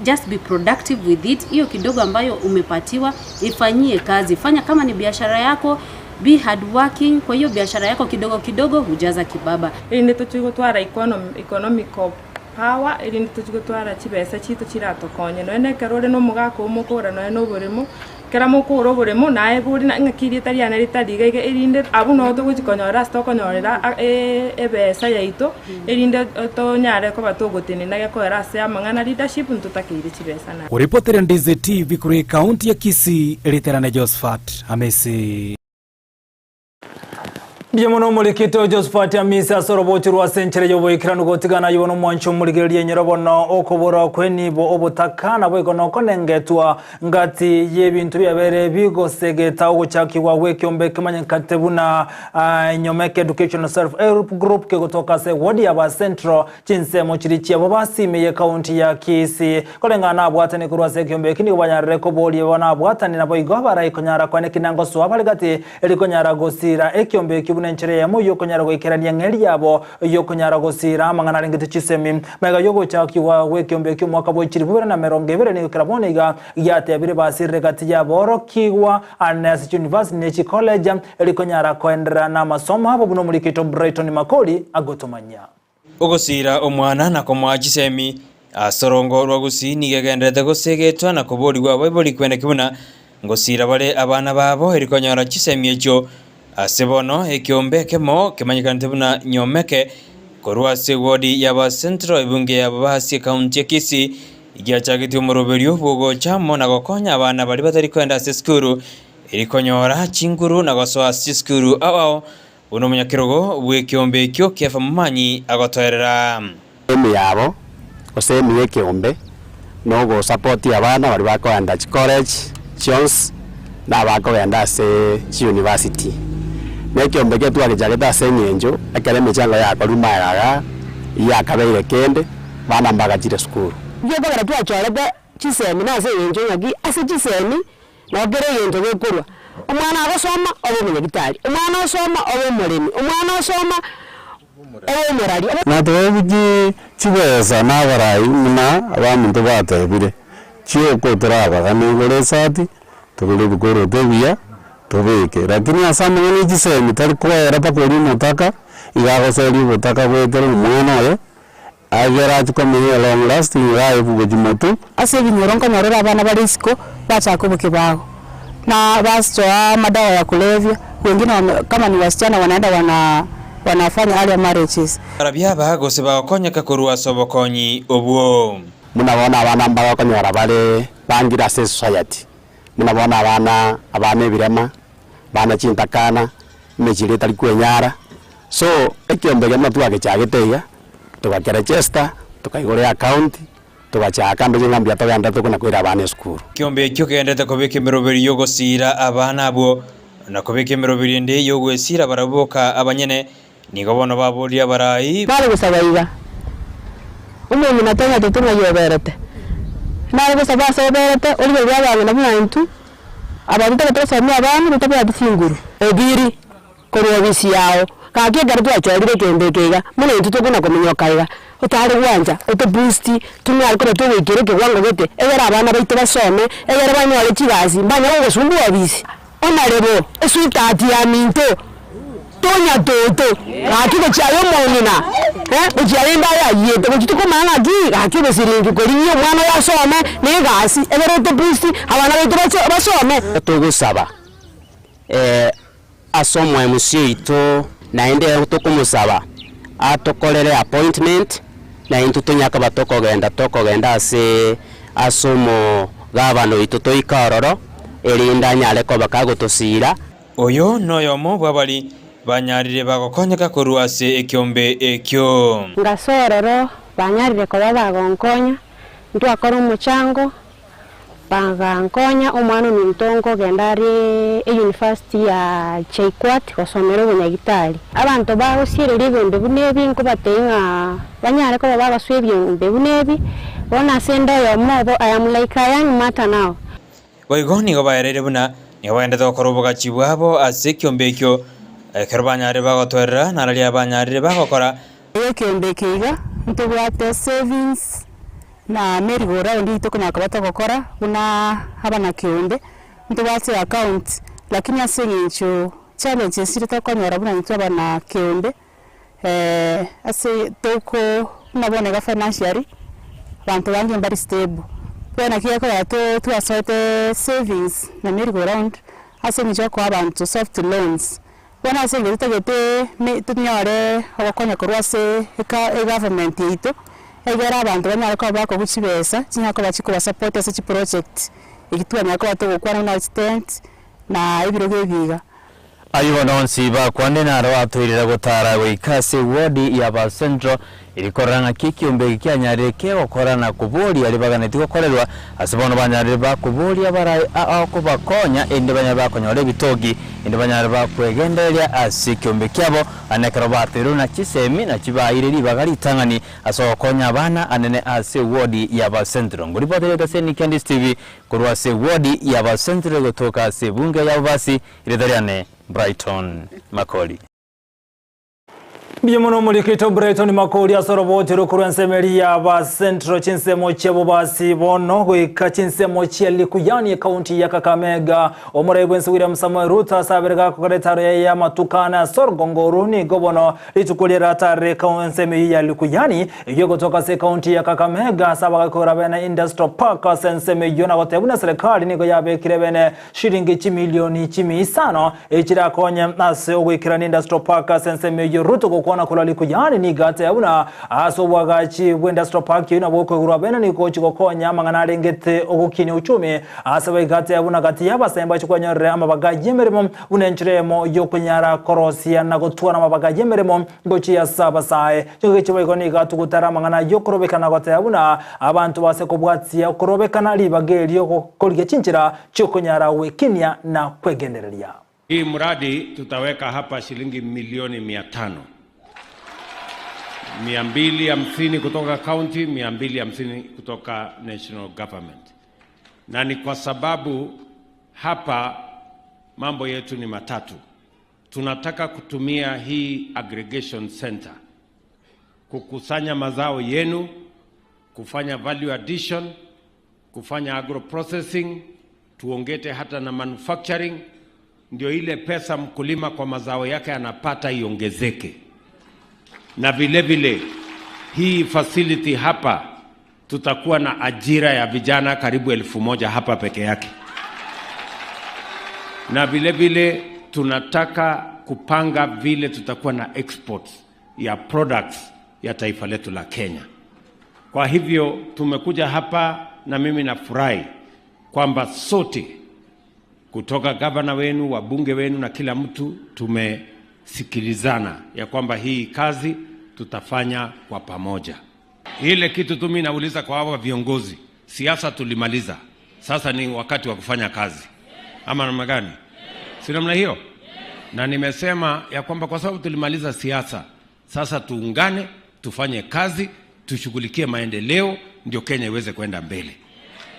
Speaker 25: just be productive with it. Hiyo kidogo ambayo umepatiwa ifanyie kazi, fanya kama ni biashara yako, be hardworking. Kwa hiyo biashara yako kidogo kidogo hujaza kibaba.
Speaker 1: Erinde tochie gotwara economical power, erinde tochie gotwara chibesa chito chiratokonye. Nonya na ekero ore na omogaka omokora nonya na oboremo, ekero mokora oboremo naye bori na ng'aki erieta riane ritari iga iga erinde abwo nabo togochi konyora ase tokonyorera ebesa yaito, erinde tonyare koba togotenena gekoera ase amang'ana leadership ntotakeire chibesa naende.
Speaker 23: Oripotere Ndizi TV korwa ekaunti ya Kisii, Riterane Josephat Amisi.
Speaker 2: Mbuya mono omorikito Josephat Amisi ase orobocho rwa ase enchera y'oboikeranu gotigana ayio bono omwancho omorigereria enyoro bono okobora kw'enibo obotaka naboigo nokonengetwa ngati y'ebinto biabere bigosegeta ogochakigwa gw'ekiombe kemanyekate buna Nyomeke Educational Self Help Group kegotoka ase ward ya ba Central Chinsemo chiria chiabo basime y'Ekaunti ya Kisii. Koreng'ana nabwatani korwa ase ekiombe eki nigo banyarire koboria bo nabwatani naboigo abarai konyara kwane ki nangosoa bare gati erikonyara gosira ekiombe ekio buna enchera eyemo yokonyara goikerania ng'eri yabo yokonyara gosira amang'ana arengete chisemi. Magega yogochakigwa gw'ekiombe ekio omwaka bwe chilifu ibere na emerongo ebere nigo kera bono iga giatebire basirire gati y'aborokigwa ane ase chiuniversity ne chicollege erikonyara koenderera namasomo abo buna omorikito Brighton Makori agotomanyia.
Speaker 3: Ogosiira omwana na komoa chisemi ase orongo rwa gusii nigo egendererete gosegetwa na koborigwa abaibori kweneki buna ngosiira bare abana babo eri konyora chisemi echio. Ase bono ekeombe ekemo kemanyekanete buna Nyomeke korwa ase ewodi ya Central ebunge ya Babasi ekaunti ya Kisii giachagetie omoroberio bw'ogocha amo na gokonya abana baria batari koenda ase esukuru eri konyora chinguru na gosoa ase chisukuru ao ao Buna omonyakerogo bw'ekeombe ekio Kefa Momanyi agotoerera.
Speaker 4: Emi yabo, gose emi y'ekeombe, nogosapoti abana baria bakoenda chicollege chionsi, na abakogenda ase chiuniversity. Na ekeombe ekio twagechagete ase eng'encho, ekero emechango yakorwa magega igaa, yakabeire kende, bana mbagachire sukuru.
Speaker 5: Ekiagera twachorete chisemi nase eng'encho ng'aki, ase chisemi Nabo kera egento gekorwa, omwana agosoma obe omonyagitari, omwana osoma obe omoremi, omwana osoma obe omorari.
Speaker 6: Natebeti chibesa na abarai buna abaminto batebire, chioka torabagane igoro esati, togore ebikoroto ebiya, tobeke. Lakini ase amang'ana e chisemi tari koera mpaka oria omotaka, iga agoseria obotaka goetera omwana oye, Agere achie komenya a long lasting life gochia motwe.
Speaker 7: Ase ebinyoro nkonyorera abana bare isiko bachaka obokebago, na basoa amadawa ya kulevya, wengine wame kama ni wasichana wanaenda wana wanafanya early marriages.
Speaker 3: Barabwo aba gose bagokonyeka korwa ase obokonyi obwo.
Speaker 4: Buna bono abana mbagokonyora bare bangire ase esociety, buna bono abana abana ebirema, abana chintakana, emechie eria etari kwenyara. So, ekiombe ekia buna twagechagete iga, Togakerechesta, tokaigora eaccount, togachaka mbeche ng'a mbuya togenderete tokona koira abana esukuru.
Speaker 3: Ekeombe ekio kegenderete kobeka emeroberio y'ogosiira abana abwo, na kobeka emeroberio ende y'ogwesiira barabwo boka abanyene. Nigo bono baboria abarai.
Speaker 7: Nare gosaba iga, omong'ina tonyatete ng'ai oberete, nare gosaba ase oberete, origererie abang'ina buna intwe, abanto totagete gosomia abana totabwati chinguru. Obiri. Korwa obisi yao, gaki ekero twachorire ekento eke iga, mono intwe tokona kominyoka iga, otare gwancha, oto boost, tonyare koba togoikera ekewango gete, egere abana baito basome, egere banyore chigasi, mbanyare gogosumbua obisi. Onarebo, esweetheart ya minto, tonya toto, gaki gochia aye omong'ina, eh, gochia aye ende ayayiete, gochia tokomanya ng'aki, gaki obosiringi korigia omwana oyo asome, na egasi, egere oto boost, abana baito baso basome.
Speaker 4: Togosaba Ase omoemusi oito, naende tokomosaba atokorere appointment, na intwe tonya koba tokogenda tokogenda ase ase omogabana oito toike ororo, erinde anyare koba kagotosiira.
Speaker 3: Oyo noyomo bw'abaria banyarire bagokonyeka korwa ase ekeombe ekio.
Speaker 8: Ngase ororo banyarire koba bagonkonya, ntwakora omochango. Bagankonya omwana ominto nkogenda are eyunifasiti ya JKUAT gosomera obonyagitari. Abanto bagosiereria ebiombe buna ebi nkobatebia ng'a banyare koba bagosoa ebiombe buna ebi, bono ase ende oyomo obo I am like a young martyr now.
Speaker 3: Boigo nigo baereire buna nigo bagendete gokora obogachi bwabo ase ekiombe ekio, ekero banyarire bagotoerera, na raria banyarire bagokora.
Speaker 7: Ekeombe eke iga ntobwate savings na merry go round eywo tokonyara koba togokora buna abanakeombe, ntobwate account lakini ase eng'encho challenges chiria tokonyora buna intwe abanakeombe ase toko buna bono iga financially abanto bange mbari stable. Bono naki gekogera to twasoete savings na merry go round ase eng'encho ya koa abanto soft loans. Bono ase engencho totagete tonyore ogokonya korwa ase egovernment yaito, egere abanto banyare koba bakogwa chibesa, chinyare koba chikobasupport ase chiproject eki twanyara koba togokwana buna chitent na ebirogo ebi iga.
Speaker 9: Ayio bono onsi bakwane naro atoirire gotara goika ase ewodi ya Ba Central Erio korora ng'aki ekiombe eke kianyarire kegokora na koboria ribaganeti gokorerwa, ase bono banyarire bakoboria abaraai aokobakonya, erinde banyare bakonyora ebitogi, erinde banyare bakwegendereria ase ekiombe kiabo, ane ekero batoirwe na chisemi na chibaeire ribaga ritang'ani ase ogokonya abana anene ase ewodi ya Basentro. Ngoripoti ri'egeseni kia Ndisi TV korwa ase ewodi ya Basentro egotoka ase ebunge ya Bobasi, erieta riane Brighton Makori.
Speaker 2: Mbuya mono omorikito Brighton Makori ase oroboti rokorwa ensemo eria ya ba Central chinsemo chia Bobasi bono goika chinsemo chia Likuyani ekaunti ya Kakamega. Omorai bwense William Samoei Ruto ase abere gakogera etaro yaye ya amatuko ane ase orogongo oru nigo bono rituko riria ratarire ensemo eyio ya Likuyani eyio egotoka ase ekaunti ya Kakamega ase abagakora bene Industrial Park ase ensemo eyio na goteba buna serikali nigo yabekire bene Shilingi chimilioni chimia isano echirakonye ase ogoikerania Industrial Park ase ensemo eyio Ruto gokwana korwa Likuyani nigo ateba buna ase obwagachi bwe Industrial Park eyio nabwo okoigorwa bene nigo gochi gokonya amang'ana arengete ogokinia uchumi ase boigo ateba buna gati y'abasae mbache kwenyorera amabaga y'emeremo buna enchera eyemo yokonyara korosia na gotwara amabaga y'emeremo Gochia ase abasae, chingaki chiboigo nigo atugutare amang'ana ay'okorobekana goteba buna abanto base kobwatia okorobekana ribaga erio korigia chinchera chi'okonyara gwekinia na kwegendereria.
Speaker 10: Hii mradi tutaweka hapa shilingi milioni 500. 250 kutoka county, 250 kutoka national government. Na ni kwa sababu hapa mambo yetu ni matatu. Tunataka kutumia hii aggregation center kukusanya mazao yenu, kufanya value addition, kufanya agro processing, tuongete hata na manufacturing, ndio ile pesa mkulima kwa mazao yake anapata iongezeke. Na vile vile hii facility hapa tutakuwa na ajira ya vijana karibu 1,000 hapa peke yake. Na vile vile tunataka kupanga vile tutakuwa na exports ya products ya taifa letu la Kenya. Kwa hivyo tumekuja hapa na mimi nafurahi kwamba sote kutoka gavana wenu, wabunge wenu na kila mtu tumesikilizana ya kwamba hii kazi tutafanya kwa pamoja. Ile kitu tu mimi nauliza kwa hawa viongozi, siasa tulimaliza, sasa ni wakati wa kufanya kazi, ama namna gani? Si namna hiyo? Na nimesema ya kwamba kwa sababu tulimaliza siasa, sasa tuungane, tufanye kazi, tushughulikie maendeleo, ndio Kenya iweze kwenda mbele.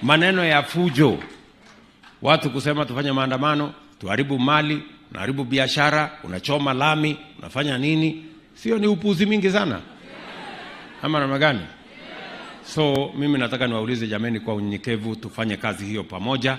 Speaker 10: Maneno ya fujo, watu kusema tufanye maandamano, tuharibu mali, unaharibu biashara, unachoma lami, unafanya nini, sio? Ni upuzi mingi sana, ama namna gani? So mimi nataka niwaulize jameni, kwa unyenyekevu tufanye kazi hiyo pamoja.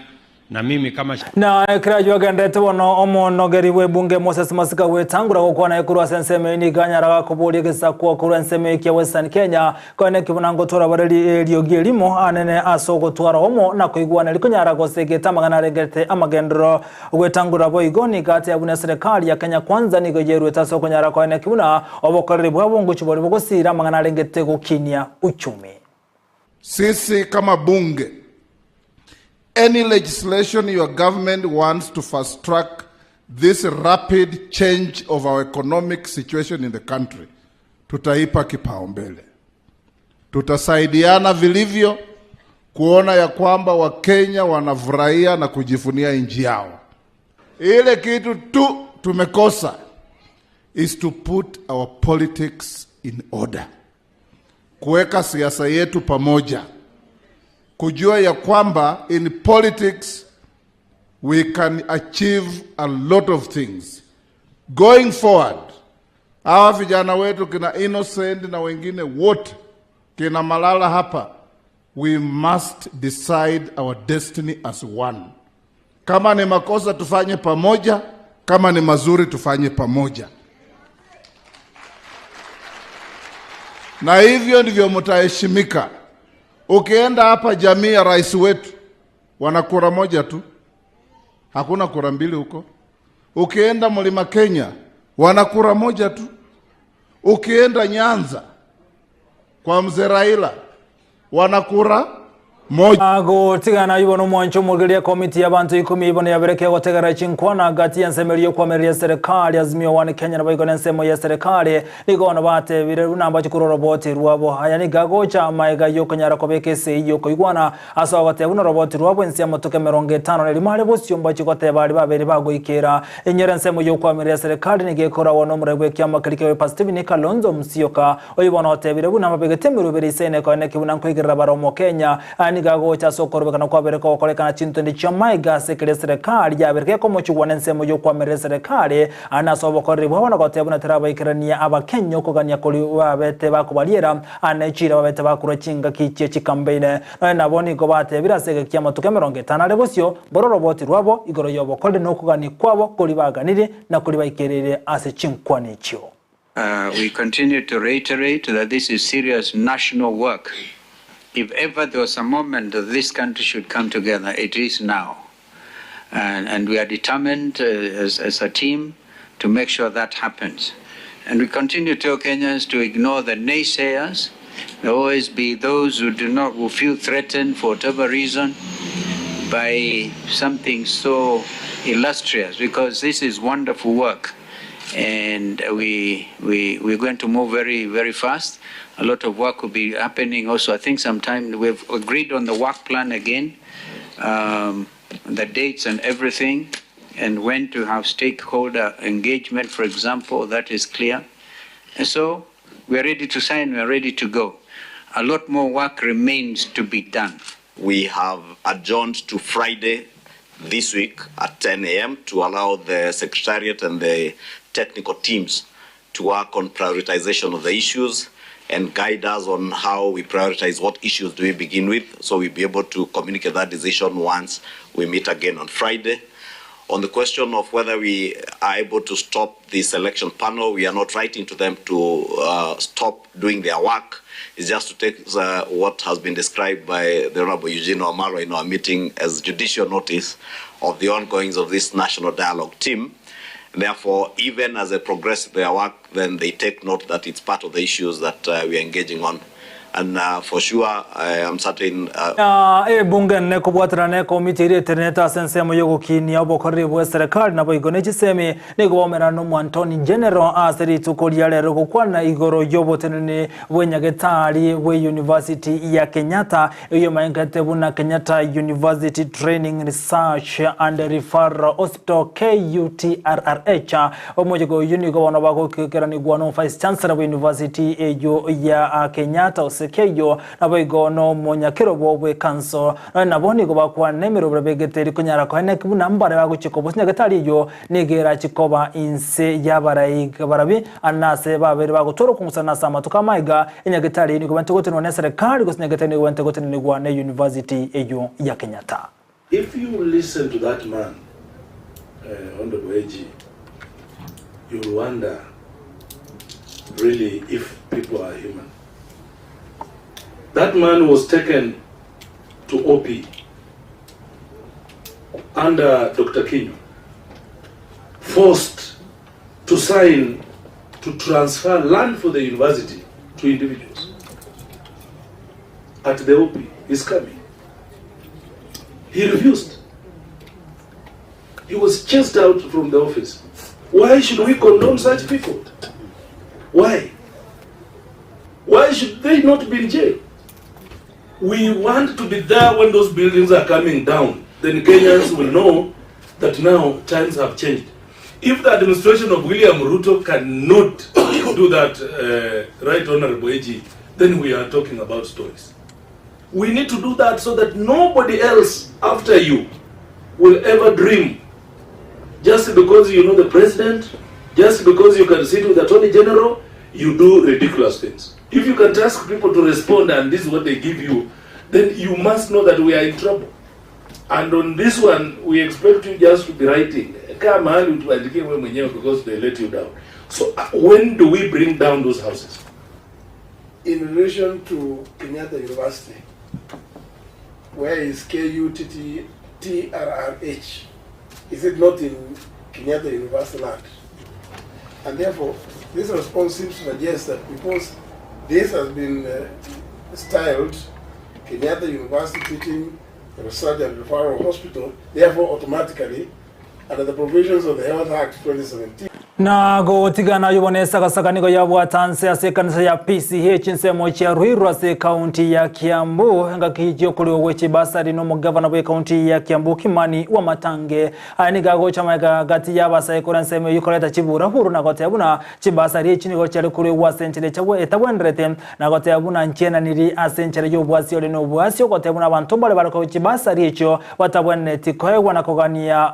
Speaker 10: Na mimi kama
Speaker 2: Na ekero agendete bono omonogeri bw'ebunge Moses Masika gwetangura gokwana ekorwa ase ensemo eye nigo anyaraga koboria egesaku korwa ensemo eye kia Western Kenya koene ki buna ngotwara bare eriogi erimo anene ase ogotwara omo na koigwana rikonyara gosegeta amang'ana arengete amagenderero gwetangura boigo nigo ateba buna eserekari ya Kenya Kwanza nigo yeruete ase okonyara koene ki buna obokoreri bwabo ngochia bori bogosira amang'ana arengete gokinia uchumi.
Speaker 11: Sisi kama bunge, any legislation your government wants to fast track this rapid change of our economic situation in the country, tutaipa kipaumbele. Tutasaidiana vilivyo kuona ya kwamba Wakenya wanafurahia na kujivunia nchi yao. Ile kitu tu tumekosa is to put our politics in order, kuweka siasa yetu pamoja, kujua ya kwamba in politics we can achieve a lot of things going forward. Hawa vijana wetu kina Innocent na wengine wote kina Malala hapa, we must decide our destiny as one. Kama ni makosa tufanye pamoja, kama ni mazuri tufanye pamoja, na hivyo ndivyo mtaheshimika. Ukienda hapa jamii ya rais wetu wana kura moja tu, hakuna kura mbili huko. Ukienda mlima Kenya wana kura moja tu. Ukienda Nyanza kwa mzee Raila wana kura moja.
Speaker 2: Gotigana ibo nomwancho omorigereria komiti y'abanto ikomi ibo niyabereke gotegera chinkwana gati y'ensemerio yokoamereria serikali Azimio One Kenya naboigo na ensemo ya serikali nigo bono batebire buna mbache korwa oroboti rwabo aya nigo agocha maega yokonyara kobeka esegi yokoigwana ase ogoteba buna oroboti rwabo ense y'amatuko emerongo etano na erimo are bosio mbache goteba aria babere bagoikera enyora ensemo yokoamereria serikali nigo ekoragwa nomorai bw'ekiama keria kia Wiper Stephen Kalonzo Musyoka Oyio bono otebire buna mbabegete emeroberi ise ne koeneki buna nkoigerera bare Omokenya. Aya nigo agocha ase okorobekana kwabere kogokorekana chintondi chi'amaiga ase keria eserekari yabere gekomochigwa nensemo y'okwamerera eserekari aya nase obokoreri bwabo na goteba buna terabaikerania Abakenya okogania koria babete bakobariera aya ne chiira babete bakorwa chingaki chie chikambeine. Nonya nabo nigo batebire ase egeki ki'amatuko 50 are bosio mbore oroboti rwabo igoro y'obokoreri na okogania kwabo koria baganirie na koria baikereire ase chinkwana echio.
Speaker 12: Uh, we continue to reiterate that this is serious national work. If ever there was a moment that this country should come together, it is now. And, and we are determined uh, as, as a team to make sure that happens. And we continue to tell Kenyans to ignore the naysayers. There will always be those who do not, who feel threatened for whatever reason by something so illustrious, because this is wonderful work. And we, we, we're going to move very, very fast. A lot of work will be happening also. I think sometime we've agreed on the work plan again, um, the dates and everything, and when to have stakeholder engagement, for example, that is clear. And so we are ready to sign, we are ready to go. A lot more work remains to be done.
Speaker 13: We have adjourned to Friday this week at 10 a.m. to allow the Secretariat and the technical teams to work on prioritization of the issues and guide us on how we prioritize what issues do we begin with, so we'll be able to communicate that decision once we meet again on Friday. On the question of whether we are able to stop the selection panel, we are not writing to them to uh, stop doing their work. It's just to take uh, what has been described by the Honorable Eugene Wamalwa in our meeting as judicial notice of the ongoings of this national dialogue team. Therefore, even as they progress their work, then they take note that it's part of the issues that uh, we are engaging on. And uh, for sure, I am certain uh,
Speaker 2: Na ebunge enene kobwaterana na ekomiti eria etenenete ase ensemo y'ogokinia obokoreri bw'eserekari naboigo ne chisemi nigo baumerana n'Omoantoni General ase rituko ria rero gokwana igoro y'oboteneni bw'enyagetari bw'eyunivasiti ya Kenyatta eyio emaengete buna Kenyatta University Training Research and Referral Hospital KUTRRH. Omochiko oyio nigo bono bagoikeranigwa no Vice Chancellor bwe University eyio ya Kenyatta ase KU naboigo nomonyakerobo bwe council. Nonya nabo nigo bakwana emerobera begete rikonyara koeneki buna mbare bagochia kobosia nyagetari eyio nigo erachi koba inse y'abarai barabi nase babere bagotwara okong'usana ase amatuko amaiga. Enyagetari eyio nigo bente gotenenwa neserekari gose nyagetari nigo bente gotenenigwa ne University eyio ya Kenyatta.
Speaker 14: If you listen to that man, uh, Honorable AG, you'll wonder really if people are human. That man was taken to OP under Dr. Kinyo, forced to sign to transfer land for the university to individuals. At the OP, he's coming. He refused. He was chased out from the office. Why should we condone such people? Why? Why should they not be in jail? We want to be there when those buildings are coming down. Then Kenyans will know that now times have changed. If the administration of William Ruto cannot do that, uh, Right Honorable AG, then we are talking about stories. We need to do that so that nobody else after you will ever dream. Just because you know the president, just because you can sit with the attorney general, you do ridiculous things. If you can ask people to respond and this is what they give you, then you must know that we are in trouble. And on this one, we expect you just to be writing. Kaa mahali utuandikie wewe mwenyewe because they let you down. So uh, when do we bring down those houses?
Speaker 15: In relation to Kenyatta University, where is KUTTRRH? Is it not in Kenyatta University land? And therefore, this response seems to suggest that because this has been uh, styled Kenyatta University Teaching Research and Referral Hospital, therefore automatically, under the provisions of the Health Act 2017,
Speaker 2: Na gotigana ayio bono esagasaga nigo yabwata nse ase ekanisa ya PCEA chinsemo chia Ruiru ase ekaunti ya Kiambu engaki y'okorigwa gwe chibasari na omogavana bw'ekaunti ya Kiambu Kimani Wamatangi. Aya nigo agocha magega gati y'abasae korwa ensemo eyio koreta chiburaburu na goteba buna chibasari echi nigo chiare korigwa ase enchera etabwenerete na goteba buna nchienaniri ase enchera y'obwasi ore nobwasi ogoteba buna abanto mbare bare korwa chibasari echio batabwenereti koegwa na kogania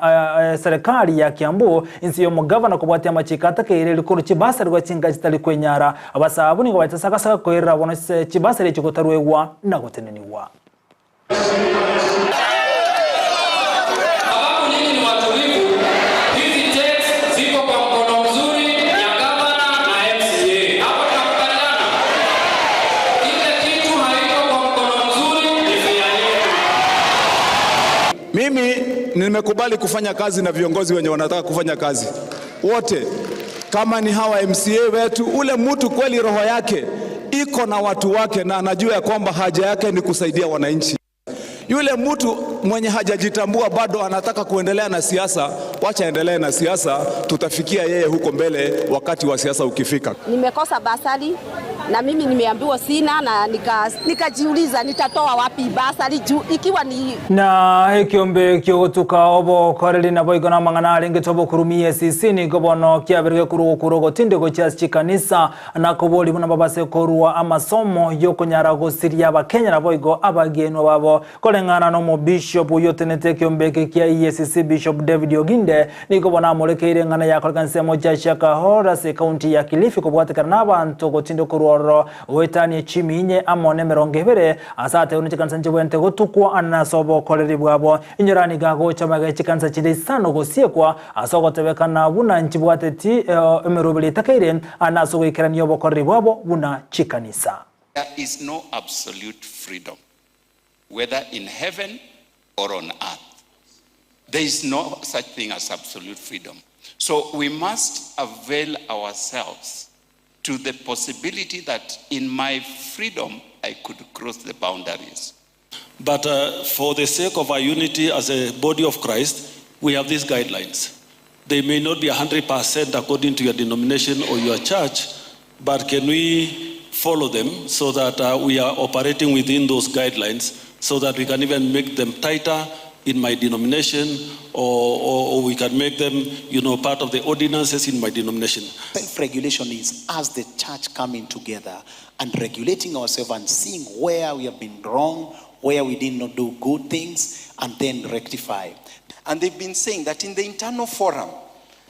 Speaker 2: eserekari ya Kiambu inse y'omogavana kobwatia amachiko atakeire rikoro chibasari gwa chinka chitari kwenyara. Abasae abwo nigo baetesagasaga koirera bono chibasari echio gotaruegwa na gotenenigwa.
Speaker 16: Sababu nyinyi ni watulivu, hizi checks ziko kwa mkono mzuri ya gavana na MCA. Hapo tunakubaliana. Ile kitu haiko kwa mkono mzuri ni fia yetu.
Speaker 17: Mimi nimekubali kufanya kazi na viongozi wenye wanataka kufanya kazi wote, kama ni hawa MCA wetu, ule mtu kweli roho yake iko na watu wake na anajua ya kwamba haja yake ni kusaidia wananchi. Yule mtu mwenye hajajitambua bado anataka kuendelea na siasa, wacha aendelee na siasa, tutafikia yeye huko mbele wakati wa siasa ukifika.
Speaker 18: Nimekosa basari na mimi nimeambiwa sina, na nikajiuliza nitatoa wapi basari juu ikiwa ni
Speaker 2: Na ekiombe kiogotuka obokoreri naboigo na amang'ana arenge tobokurumia esisi nigo bono kiaberege korwa ogokura ogotinde gochia ase chikanisa na koboria buna babase korwa amasomo yokonyara gosiria abakenya naboigo abagenwa babo koreng'ana na omobishop oyio otenete ekiombe eke kia EACC Bishop David Oginde nigo bono amorekeire eng'ana yakoreka ensemo chia Shakahola ase ekaunti ya Kilifi kobwatekana na abanto gotinde korwa ororo goetania chiminye amo nemerongo ebere ase atebiwe ne chikanisa nchibwenerete gotukwa ane ase obokoreri bwabo. Inyora nigo agocha magega chikanisa chinde isano gosiekwa ase ogotebekana buna nchibwateti emeroberi etakeire ane ase ogoikerania obokoreri bwabo buna chikanisa.
Speaker 19: There is no absolute freedom, whether in heaven or on earth. There is no such thing as absolute freedom. So we must avail ourselves to the possibility that in my freedom I could cross the boundaries.
Speaker 14: But uh, for the sake of our unity as a body of Christ, we have these guidelines. They may not be 100% according to your denomination or your church, but can we follow them so that uh, we are operating within those guidelines so that we can even make them tighter in my denomination or, or, or we can make them, you know, part of the ordinances in my denomination.
Speaker 20: Self-regulation is as the church coming together and regulating ourselves and seeing where we have been wrong, where we did not do good things, and then rectify.
Speaker 21: And they've been saying that in the internal forum,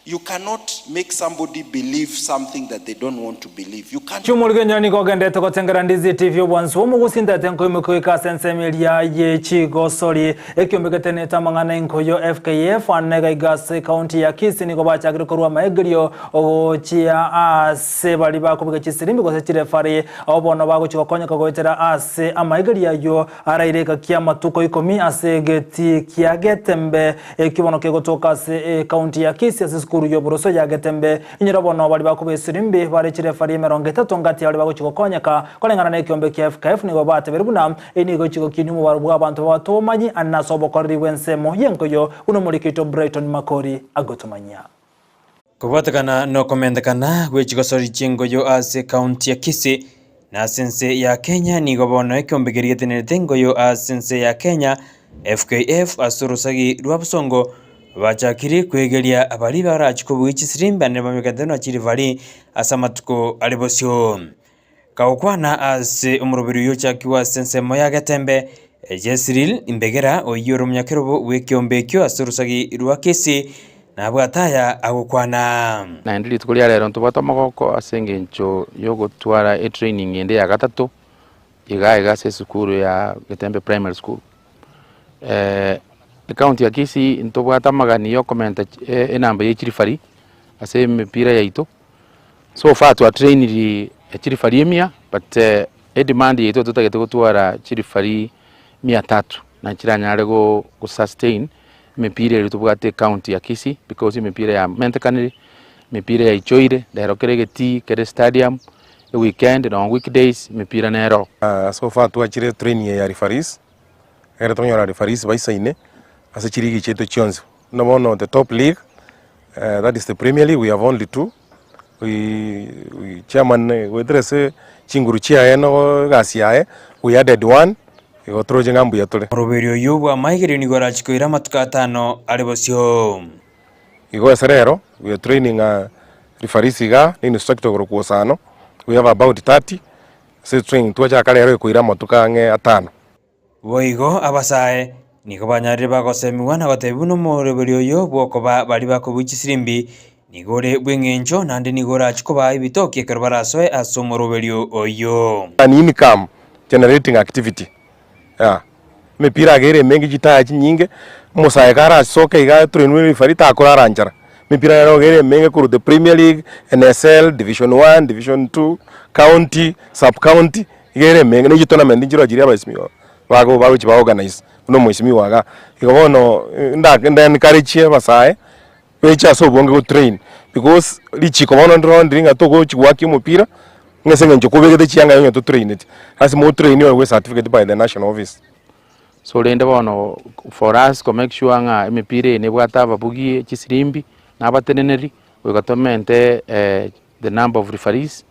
Speaker 21: you cannot make somebody believe something that they don't want to believe. You can't.
Speaker 2: Chiomorigenywa nigo ogenderete gotengera Ndizi TV obwansu bw'omogusi ntete nkoimoka goika ase ensemo eria ye chigosori ekiombe getenete amang'ana enkoyo FKF ane gaiga ase ekaunti ya Kisii nigo bachakire korwa amaegerio gochia ase baria bakobiga chisirimbi gose chirefari abwo bono bagochia gokonyeka goetera ase amaegerio ayio araire ekaki amatuko ikomi ase egetii kia Getembe Ekio bono kegotoka ase ekaunti ya Kisii ase esukuru y'oboroso ya Getembe. Inyora bono baria bakoba esirimbi bare chirefari emerongo etato ngati ya baria bagochia gokonyeka. Koreng'ana nekiombe kia FKF nigo batebeire buna eye nigo egochia gokinia omobaro bw'abanto babatomanyi ane ase obokoreri bw'ensemo y'enkoyo buna omoriki oito Brighton Makori agotomanyia.
Speaker 3: Kobwatekana nokomentekana gwe chigosori chi'engoyo ase ekaunti ya Kisii. Na ase ense ya Kenya nigo bono ekeombe keria getenerete engoyo ase ense ya Kenya, FKF, ase orosagi rwa bosongo bachakire kwegeria abaria barachi kobugia chisirimba naende bamanyekane buna chirifari ase amatuko are bosio. Kagokwana ase omoroberi oyio ochakigwe ase ensemo ya Getembe, Jezreel Mbegera oyio ore omonyakerobo bw'ekeombe ekio ase orosagi rwa Kisii, nabwate aya agokwana.
Speaker 1: Naende rituko ria rero ntobwate omogoko ase engencho yogotwara etraining ende ya gatato iga iga ase esukuru ya Getembe Primary School. Ecounty ya Kisii ntobwate amagani ya okomenta enamba ye chirifari ase emepira yaito. So far twatrainiri chirifari emia but edemand yaito totagete gotwara chirifari mia tatu na chiranyare go sustain emepira eria tobwate ecounty ya Kisii because emepira yamentekanire, emepira yaichoire, rero kere egetii, kere stadium, eweekend nonye weekdays emepira nero.
Speaker 22: So far twachire training eye ya referees, ekero tokonyora referees baisaine ase chiligi chiaito chionsi. Buna bono the top league, that is the premier league we have only two, we we chairman goetera ase chinguru chiaye na egasi yaye, we added one, igo toroche ng'a mbuya tore.
Speaker 3: Oroberi oyio bw'amaigerio nigo orachie koira amatuko atano are bosio.
Speaker 22: Igo ase rero we are training referees igaa na instructor korokwa Osano, we have about 30, ase training twachaka rero ekoira amatuko ang'e atano.
Speaker 3: Boigo abasae nigo banyarire bagosemigwa na gotebigwa buna omoroberi oyo bw'okoba baria bakobua chisirimbi nigo ore bw'eng'encho naende nigo orachie kobaa ebitoki ekero barasoe ase omoroberio oyio.
Speaker 22: An income generating activity yeah emepira iga ere emenge chitaya chinyinge, omosae karasoke iga atrainwe referee takorara nchara, emepira ero iga ere emenge korwa the premier league, NSL, division one, division two, county, sub county. Iga ere emenge, ne chitournament nchiroo chiria abaesimigwa bago bagochi ba organize buna omoesimigwa igaa. Igo bono nda nda encourage abasae, beche ase obonge go train because richiko bono ndiro ndiri ng'a togochi goakia omopira, ng'a ase eng'encho kobegete chianga onye totraineti, lasima otrain oegwe ecertificate by the national office.
Speaker 1: So rende bono for us ko make sure ng'a emepira eye nebwate ababugi chisirimbi na abateneneri, goika tomente the number of referees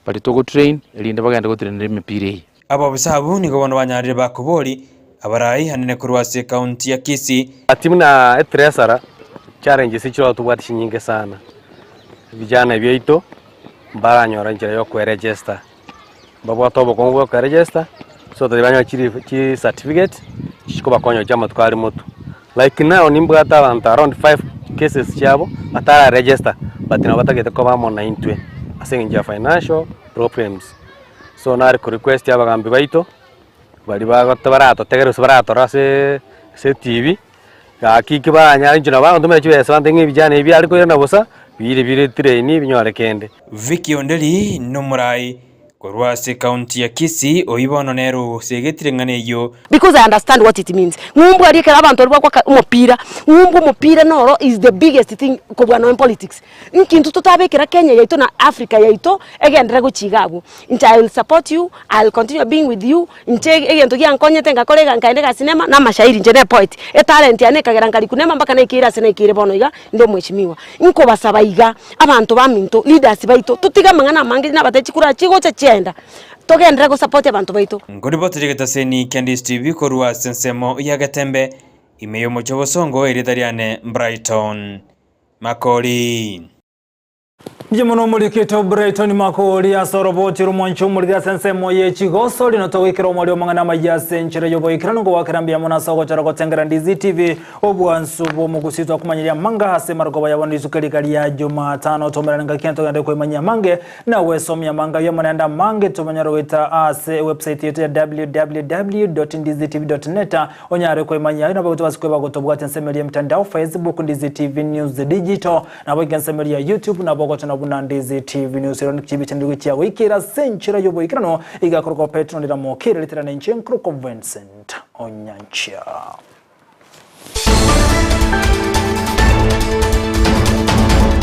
Speaker 1: baria togo train erinde bagende gotenenera emepira eye.
Speaker 3: Abobisa abwo nigo bono banyarire bakobori abarai anene korwa ase ekaunti ya Kisii.
Speaker 23: Ati buna etresara, challenges chiroo tobwate chinyinge sana, vijana biaito mbaranyora enchera ya okweregister, mbabwate obokong'u bwa okweregister, so tari banyora chiri chi certificate chikobakonya chia amatuko are motwe. Like now nimbwate abanto around five cases chiabo batara register but nabo batagete koba amo naintwe ase eng'encho ya financial problems. So nare ko request abagambi baito baria bagote baratotegere gose baratorora ase ase etibi, gaki ki baranyare inche nabo bagontomera chibesa bantebie ng'a ebijana ebi biare koirana bosa, bire bire train binyore kende.
Speaker 3: Vicky Onderi nomorai Korwa ase ekaunti ya Kisii, oyio bono nere osegetire eng'ana eyio.
Speaker 5: Because I understand what it means. Ng'umbu aria ekero abanto baria bagoaka omopira, ng'umbu omopira noro is the biggest thing kobua nonya politics. Nki intwe totabekera Kenya yaito na Africa yaito egenderere gochia iga abwo. Inche I will support you, I will continue being with you, inche egento giankonyete ngakora iga nkaenda egasi nema na amashairi inche ne poet. Etalent yane ekagera nkarikwa nema mpaka naikeire ase naikeire bono iga, inde omweshimiwa. Nkobasaba iga, abanto baminto, leaders baito, totige amang'ana amange nabatebie chikura chigocha chiaenda, togenderere gosupport abanto baito.
Speaker 3: Nkoriboteria getaseni kia Ndisi TV korwa ase ensemo ya Getembe, ime y'omochie o Bosongo, erieta riane Brighton Makori.
Speaker 2: Mbuya mono omorikito Brighton Makori ase oroboti rw'omwancho omoriri ase ensemo ye chigoso rino togoikera omwari omang'ana amaya ase enchera y'oboikeranu ngowakera mbuya mono ase ogochora gotengera Ndizi TV obwansu bw'omogusii twakomanyeria amanga ase marogoba yabo rituko riga ria Jumatano tomerane ngaki togende koimanyia amange na gwesomia amanga ayio amo naende amange tobanyare goeta ase ewebsite yaito ya www.ndizitv.net Onyare koimanyia aye nabo tobase kweba gotobwatia ensemo eria emtandao, Facebook, Ndizi TV News Digital, naboigo ensemo eria ya YouTube nabo ogotona buna Ndizi TV News. Ero nikichibi chiane gochia goikera ase enchera y'oboikeranu igakorokwa Petro Ndiramoki, riretera nenche nkorokwa Vincent Onyancha.